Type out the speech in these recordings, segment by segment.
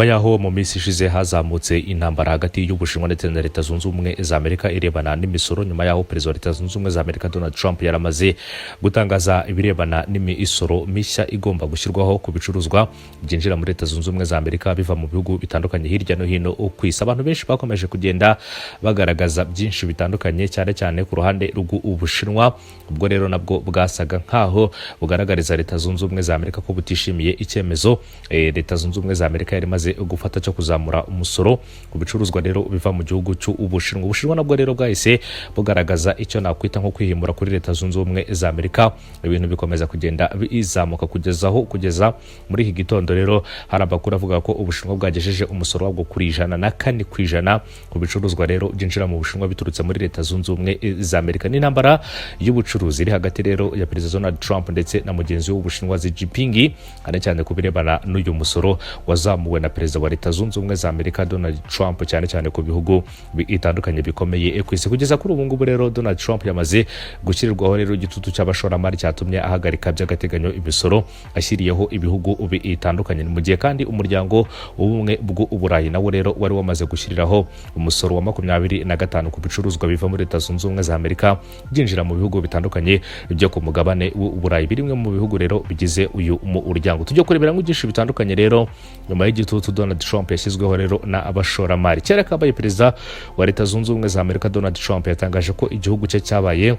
Nyuma y'aho mu minsi ishize hazamutse intambara hagati y'Ubushinwa ndetse na Leta Zunze Ubumwe za Amerika irebana n'imisoro, nyuma y'aho Perezida wa Leta Zunze Ubumwe za Amerika Donald Trump yaramaze gutangaza ibirebana n'imisoro mishya igomba gushyirwaho ku bicuruzwa byinjira muri Leta Zunze Ubumwe za Amerika biva mu bihugu bitandukanye hirya no hino ku isi, abantu benshi bakomeje kugenda bagaragaza byinshi bitandukanye, cyane cyane ku ruhande rw'Ubushinwa. Ubwo rero nabwo bwasaga nkaho bugaragariza Leta Zunze Ubumwe za Amerika ko butishimiye icyemezo Leta Zunze Ubumwe za Amerika yari imaze gufata cyo kuzamura umusoro ku bicuruzwa rero biva mu gihugu cy'Ubushinwa. Ubushinwa nabwo rero bwahise bugaragaza icyo nakwita nko kwihimura kuri Leta Zunze Ubumwe za Amerika. Ibintu bikomeza kugenda bizamuka kugeza aho kugeza muri iki gitondo rero hari amakuru avuga ko Ubushinwa bwagejeje umusoro wabwo kuri 104% ku bicuruzwa rero byinjira mu Bushinwa biturutse muri Leta Zunze Ubumwe za Amerika. N'intambara y'ubucuruzi iri hagati rero ya Perezida Donald Trump ndetse na mugenzi we w'Ubushinwa Xi Jinping, cyane cyane ku birebana n'uyu musoro wazamuwe na Perezida wa Leta Zunze Ubumwe za Amerika Donald Trump, cyane cyane ku bihugu bitandukanye bikomeye ku isi. Kugeza kuri ubu ngubu rero Donald Trump yamaze gushyirirwaho rero igitutu cy'abashoramari cyatumye ahagarika by'agateganyo imisoro ashyiriyeho ibihugu bitandukanye. Mu gihe kandi Umuryango w'Ubumwe bw'Uburayi nawo rero wari wamaze gushyiriraho umusoro wa 25 ku bicuruzwa biva muri Leta Zunze Ubumwe za Amerika byinjira mu bihugu bitandukanye byo ku mugabane w'Uburayi, birimwe mu bihugu rero bigize uyu muryango. Tujya kurebera byinshi bitandukanye rero nyuma y'igitutu Donald Trump yashyizweho rero na abashoramari. Kera kabaye, Perezida wa Leta Zunze Ubumwe za Amerika Donald Trump yatangaje ko igihugu cye cyabaye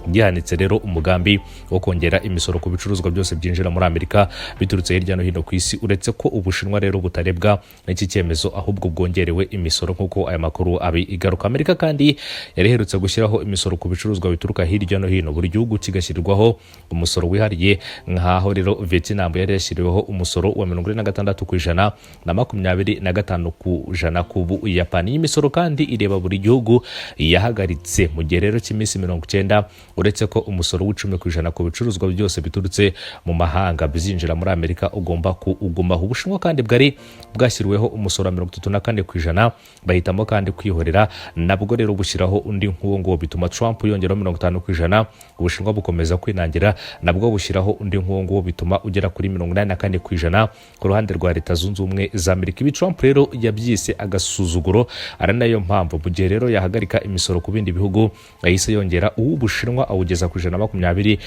gihanitse rero umugambi wo kongera imisoro ku bicuruzwa byose byinjira muri Amerika biturutse hirya no hino ku isi, uretse ko Ubushinwa rero butarebwa n'iki cyemezo, ahubwo bwongerewe imisoro, nk'uko aya makuru abigaruka. Amerika kandi yari iherutse gushyiraho imisoro ku bicuruzwa bituruka hirya no hino, buri gihugu kigashyirwaho umusoro wihariye, nk'aho rero Vietnam yari yashyiriweho umusoro wa 46% na 25% ku Buyapani. Iyi misoro kandi ireba buri gihugu yahagaritse mu gihe rero cy'iminsi 90, uretse ko umusoro w'10% ku bicuruzwa byose biturutse mu mahanga bizinjira muri Amerika ugomba kugumaho. Ubushinwa kandi bwari bwashyiriweho umusoro wa 34%, bahitamo kandi kwihorera, nabwo rero bushyiraho undi nk'uwo nguwo, bituma Trump yongeraho 50%. Ubushinwa bukomeza kwinangira, nabwo bushyiraho undi nk'uwo nguwo, bituma ugera kuri 84% ku ruhande rwa Leta Zunze Ubumwe za Amerika. Ibi Trump rero yabyise agasuzuguro, ari nayo mpamvu mu gihe rero yahagarika imisoro ku bindi bihugu yahise yongera uw'Ubushinwa awugeza ku 125%,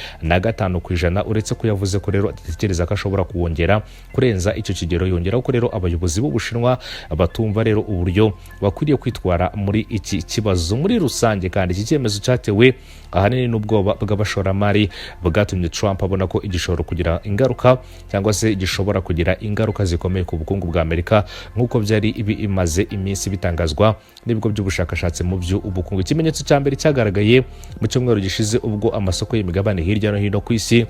uretse ko yavuze ko rero adatekereza ko ashobora kuwongera kurenza icyo kigero. Yongeraho ko rero abayobozi b'Ubushinwa batumva rero uburyo bakwiriye kwitwara muri iki kibazo. Muri rusange kandi, iki cyemezo cyatewe ahanini n'ubwoba bw'abashoramari bwatumye Trump abona ko igishoro kugira ingaruka cyangwa se gishobora kugira ingaruka zikomeye ku bukungu bwa Amerika, nk'uko byari bimaze iminsi bitangazwa n'ibigo by'ubushakashatsi mu by'ubukungu. Ikimenyetso cya mbere cyagaragaye mu cyumweru gishize, ubwo amasoko y'imigabane hirya no hino ku isi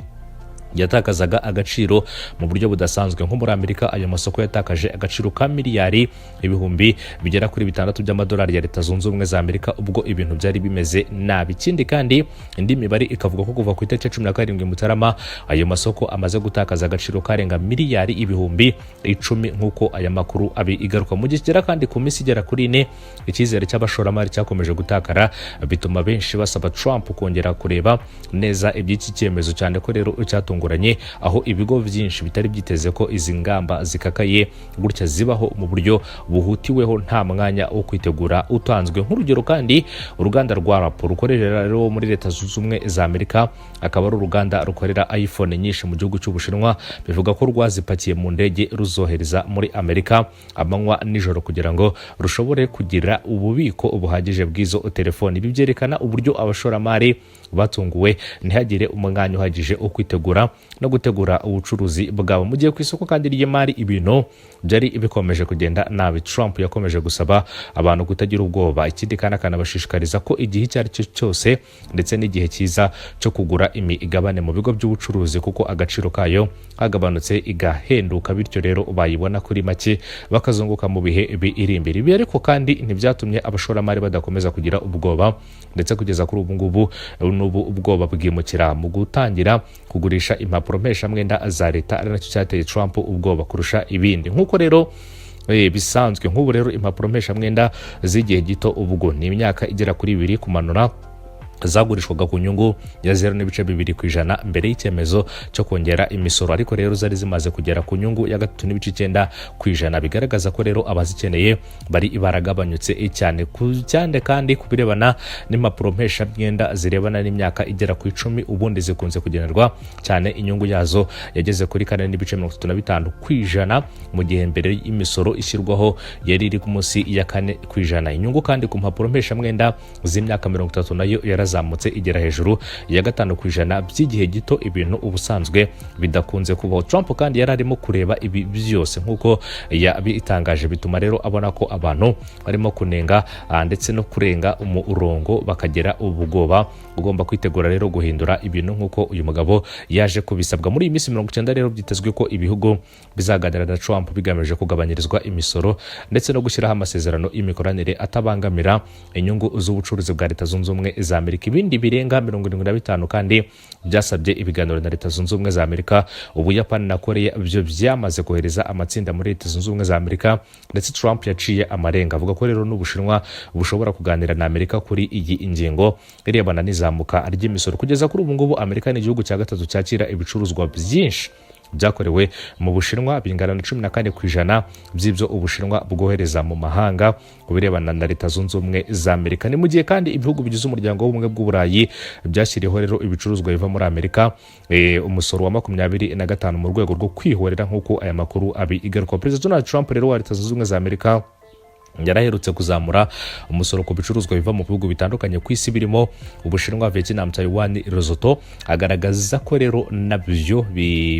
yatakazaga agaciro mu buryo budasanzwe. Nko muri Amerika, ayo masoko yatakaje agaciro ka miliyari ibihumbi bigera kuri 6 by'amadolari ya Leta Zunze Ubumwe za Amerika ubwo ibintu byari bimeze nabi. Ikindi kandi, indi mibare ikavuga ko kuva ku itariki ya 17 Mutarama ayo masoko amaze gutakaza agaciro karenga miliyari 10,000, nk'uko aya makuru abigaruka. Mu gihe kigera kandi ku minsi igera kuri 4, icyizere cy'abashoramari cyakomeje gutakara, bituma benshi basaba Trump kongera kureba neza iby'iki cyemezo, cyane ko rero cyatunguranye, aho ibigo byinshi bitari byiteze ko izi ngamba zikakaye gutya zibaho mu buryo buhutiweho, nta mwanya wo kwitegura utanzwe. Nk'urugero kandi, uruganda rwa Apple rukorera rero muri Leta Zunze Ubumwe za Amerika, akaba ari uruganda rukorera iPhone nyinshi mu gihugu cy'Ubushinwa, bivuga ko rwazipakiye mu ndege ruzohereza muri Amerika amanywa nijoro kugira ngo rushobore kugira ububiko buhagije bw'izo telefoni. Ibi byerekana uburyo abashoramari batunguwe, ntihagire umwanya uhagije wo kwitegura no gutegura ubucuruzi bwabo. Mu gihe ku isoko kandi ry'imari ibintu byari bikomeje kugenda nabi, Trump yakomeje gusaba abantu kutagira ubwoba. Ikindi kandi, akanabashishikariza ko igihe icyo ari cyo cyose ndetse n'igihe cyiza cyo kugura imigabane mu bigo by'ubucuruzi, kuko agaciro kayo kagabanutse igahenduka, bityo rero bayibona kuri make bakazunguka mu bihe biri imbere. Ibi ariko kandi ntibyatumye abashoramari badakomeza kugira ubwoba, ndetse kugeza kuri ubu ngubu n'ubu ubwoba bwimukira mu gutangira kugurisha impapuro mpeshamwenda za leta, ari nacyo cyateye Trump ubwoba kurusha ibindi, nk'uko rero bisanzwe. Nk'ubu rero impapuro mpeshamwenda z'igihe gito, ubwo ni imyaka igera kuri 2 kumanura Zagurishwaga ku nyungu ya 0.2% mbere y'icyemezo cyo kongera imisoro, ariko rero zari zimaze kugera ku nyungu ya 3.9%, bigaragaza ko rero abazikeneye bari baragabanyutse cyane ku cyane. Kandi ku birebana n'impapuro mpeshamwenda zirebana n'imyaka igera ku 10, ubundi zikunze kugenerwa cyane, inyungu yazo yageze kuri 4.35%, mu gihe mbere y'imisoro ishyirwaho yari iri ku munsi ya 4%. Inyungu kandi ku mpapuro mpeshamwenda z'imyaka 30 nayo yarazamutse, igera hejuru ya 5% by'igihe gito, ibintu ubusanzwe bidakunze kubaho. Trump kandi yari arimo kureba ibi byose nk'uko yabitangaje, bituma rero abona ko abantu barimo kunenga ndetse no kurenga umurongo bakagera ubwoba, ugomba kwitegura rero guhindura ibintu nk'uko uyu mugabo yaje kubisabwa. Muri iyi minsi 90 rero byitezwe ko ibihugu bizaganira na Trump bigamije kugabanyirizwa imisoro ndetse no gushyiraho amasezerano y'imikoranire atabangamira inyungu z'ubucuruzi bwa Leta Zunze Ubumwe za Amerika. Ibindi birenga 75 kandi byasabye ibiganiro na Leta Zunze Ubumwe za Amerika. Ubuyapani na Korea byo byamaze kohereza amatsinda muri Leta Zunze Ubumwe za Amerika, ndetse Trump yaciye amarenga avuga ko rero n'Ubushinwa bushobora kuganira na Amerika kuri iyi ngingo irebana n'izamuka ry'imisoro. Kugeza kuri ubu ngubu, Amerika ni igihugu cya gatatu cyakira ibicuruzwa byinshi byakorewe mu Bushinwa, bingana na 14% by'ibyo Ubushinwa bwohereza mu mahanga ku birebana na Leta Zunze Ubumwe za Amerika. Ni mu gihe kandi ibihugu bigize Umuryango w'Ubumwe bw'Uburayi byashyiriyeho rero ibicuruzwa biva muri Amerika umusoro wa 25 mu rwego rwo kwihorera, nk'uko aya makuru abigaruka. Perezida Donald Trump rero wa Leta Zunze Ubumwe za Amerika yaraherutse kuzamura umusoro ku bicuruzwa biva mu bihugu bitandukanye ku isi, birimo Ubushinwa, Vietnam, Taiwan, Lesotho, agaragaza ko rero nabyo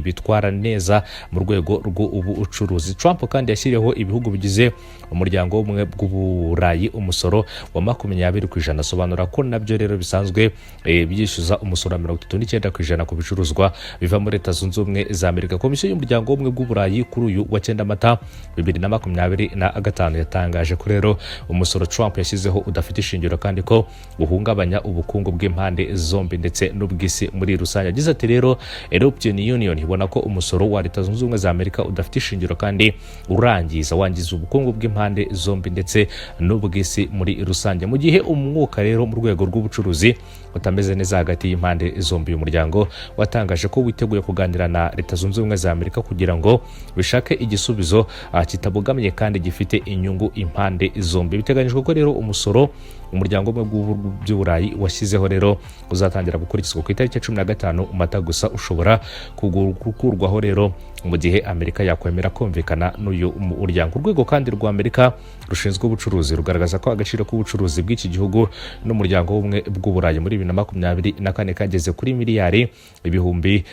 bitwara neza mu rwego rw'ubucuruzi. Trump kandi yashyiriyeho ibihugu bigize Umuryango w'Ubumwe bw'Uburayi umusoro wa 20%, asobanura ko nabyo rero bisanzwe byishyuza umusoro wa 39% ku bicuruzwa biva muri Leta Zunze Ubumwe za Amerika. Komisiyo y'Umuryango w'Ubumwe bw'Uburayi kuri uyu wa 9 Mata 2025 yatangaje ko rero umusoro Trump yashyizeho udafite ishingiro kandi ko uhungabanya ubukungu bw'impande zombi ndetse n'ubw'isi muri rusange. Yagize ati rero: "European Union ibona ko umusoro wa Leta Zunze Ubumwe za Amerika udafite ishingiro kandi urangiza, wangiza ubukungu bw'impande zombi ndetse n'ubw'isi muri rusange." Mu gihe umwuka rero mu rwego rw'ubucuruzi utameze neza hagati y'impande zombi, uyu muryango watangaje ko witeguye kuganira na Leta Zunze Ubumwe za Amerika kugira ngo bishake igisubizo kitabogamye kandi gifite inyungu impande zombi. Biteganyijwe ko rero umusoro Umuryango w'Ubumwe by'Uburayi washyizeho rero uzatangira gukurikizwa ku itariki ya 15 Mata, gusa ushobora gukurwaho rero mu gihe Amerika yakwemera kumvikana n'uyu muryango. Urwego kandi rwa Amerika rushinzwe ubucuruzi rugaragaza ko agaciro k'ubucuruzi bw'iki gihugu n'Umuryango w'Ubumwe bw'Uburayi muri 2024 kageze kuri miliyari ibihumbi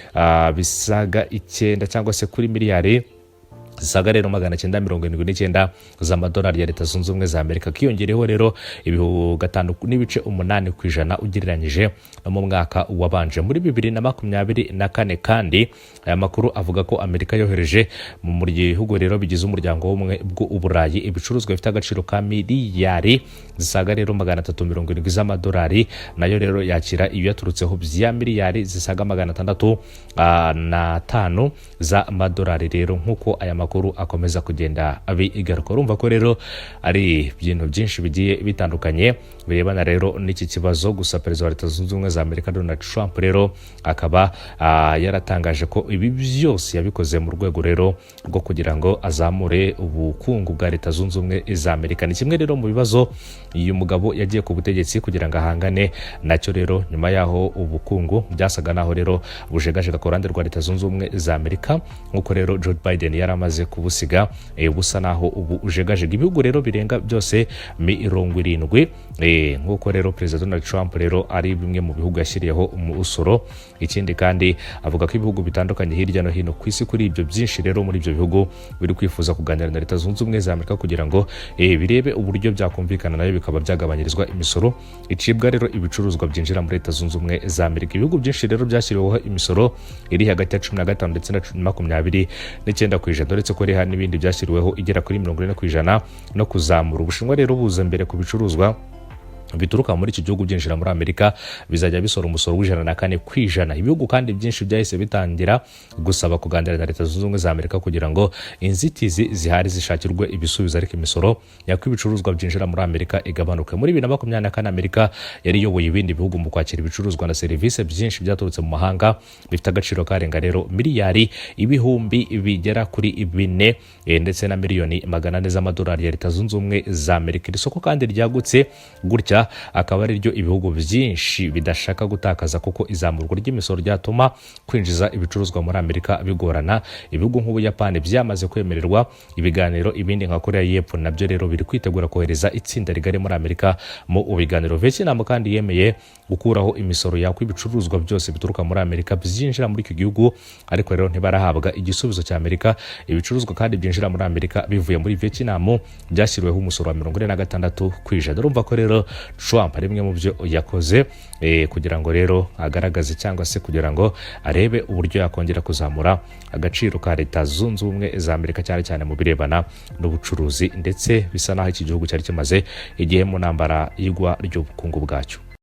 bisaga icyenda, cyangwa se kuri miliyari zisaga rero 979 z'amadolari ya Leta Zunze Ubumwe za Amerika, kiyongereho rero 5.8% ugereranyije no mu mwaka wabanje muri 2024. Kandi aya makuru avuga ko Amerika yohereje mu bihugu rero bigize Umuryango w'Ubumwe bw'Uburayi ibicuruzwa bifite agaciro ka miliyari zisaga rero 370 z'amadolari, nayo rero yakira ibiyaturutseho bya miliyari zisaga 605 z'amadolari rero, nk'uko aya makuru akomeza kugenda abigaruka. Urumva ko rero ari ibintu byinshi bigiye bitandukanye birebana rero n'iki kibazo. Gusa Perezida wa Leta Zunze Ubumwe za Amerika Donald Trump rero akaba yaratangaje ko ibi byose yabikoze mu rwego rero rwo kugira ngo azamure ubukungu bwa Leta Zunze Ubumwe za Amerika. Ni kimwe rero mu bibazo uyu mugabo yagiye ku butegetsi kugira ngo ahangane nacyo rero, nyuma yaho ubukungu byasaga naho rero bujegajega ku ruhande rwa Leta Zunze Ubumwe za Amerika, nk'uko rero Joe Biden yari amaze kubusiga busa naho ubu ujegajega. Ibihugu rero birenga byose 70, nk'uko rero Perezida Donald Trump rero ari bimwe mu bihugu yashyiriyeho umusoro. Ikindi kandi avuga ko ibihugu bitandukanye hirya no hino ku isi, kuri ibyo byinshi rero muri ibyo bihugu biri kwifuza kuganira na Leta Zunze Ubumwe za Amerika kugira ngo birebe uburyo byakumvikana nayo, bikaba byagabanyirizwa imisoro icibwa rero ibicuruzwa byinjira muri Leta Zunze Ubumwe za Amerika. Ibihugu byinshi rero byashyiriweho imisoro iri hagati ya 15 ndetse na 29%, uretse ko hari n'ibindi byashyiriweho igera kuri 40% no kuzamura. Ubushinwa rero buza mbere ku bicuruzwa Bituruka muri iki gihugu byinjira muri Amerika bizajya bisora umusoro w'104%. Ibihugu kandi byinshi byahise bitangira gusaba kuganira na Leta Zunze Ubumwe za Amerika kugira ngo inzitizi zihari zishakirwe ibisubizo, ariko imisoro yako ibicuruzwa byinjira muri Amerika igabanuke. Muri 2024, Amerika yari iyoboye ibindi bihugu mu kwakira ibicuruzwa na serivisi byinshi byaturutse mu mahanga, bifite agaciro karenga rero miliyari ibihumbi bigera kuri 4 ndetse na miliyoni 400 z'amadolari ya Leta Zunze Ubumwe za Amerika. Iri soko kandi ryagutse gutya akaba ari ryo ibihugu byinshi bidashaka gutakaza, kuko izamurwa ry'imisoro ryatuma kwinjiza ibicuruzwa muri Amerika bigorana. Ibihugu nk'Ubuyapani byamaze kwemererwa ibiganiro, ibindi nka Korea y'Epfo nabyo rero biri kwitegura kohereza itsinda rigari muri Amerika mu biganiro. Vietnam kandi yemeye gukuraho imisoro yakwa ibicuruzwa byose bituruka muri Amerika byinjira muri icyo gihugu, ariko rero ntibarahabwa igisubizo cya Amerika. Ibicuruzwa kandi byinjira muri Amerika bivuye muri Vietnam byashyiriweho umusoro wa 46%. Urumva ko rero Trump ari bimwe mu byo yakoze kugira ngo rero agaragaze cyangwa se kugira ngo arebe uburyo yakongera kuzamura agaciro ka Leta Zunze Ubumwe za Amerika, cyane cyane mu birebana n'ubucuruzi, ndetse bisa naho iki gihugu cyari kimaze igihe mu ntambara y'igwa ry'ubukungu bwacyo.